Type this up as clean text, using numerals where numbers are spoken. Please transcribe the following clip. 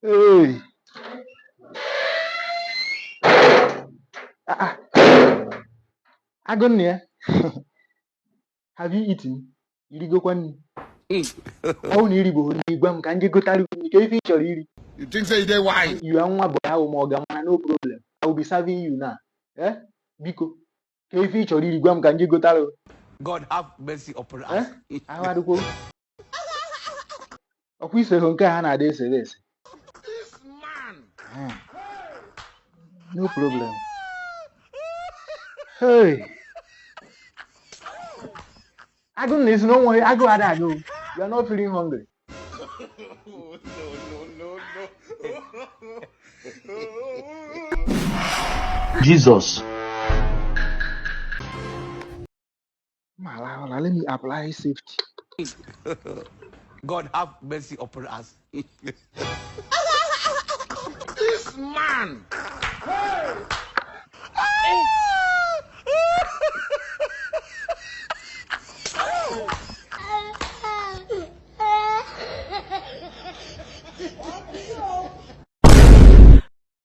Hey. Ah, ah. Agụnna ya. Have you eaten? Irigokwa nri? Ọ bụ na irigbo nri, gwa m ka m je gotara gị nri. Ka ife ị chọrọ iri. You think say you dey wise? You are nwa boy ahụ ma ọ ga mana no problem. I will be serving you now. Eh? Biko. Ka ife ị chọrọ iri, gwa m ka m je gotara gị. God have mercy upon Eh? us. Ahụ adịkwo. Ọkwa iseho nke a ha na-ada esere ese. This man. Eh. No problem. Hey. Agụụ na esi na onwe agụụ ada agụ. You are not feeling hungry. No, no, no, no. Jesus. Mala, let me apply safety. God have mercy upon us. This man.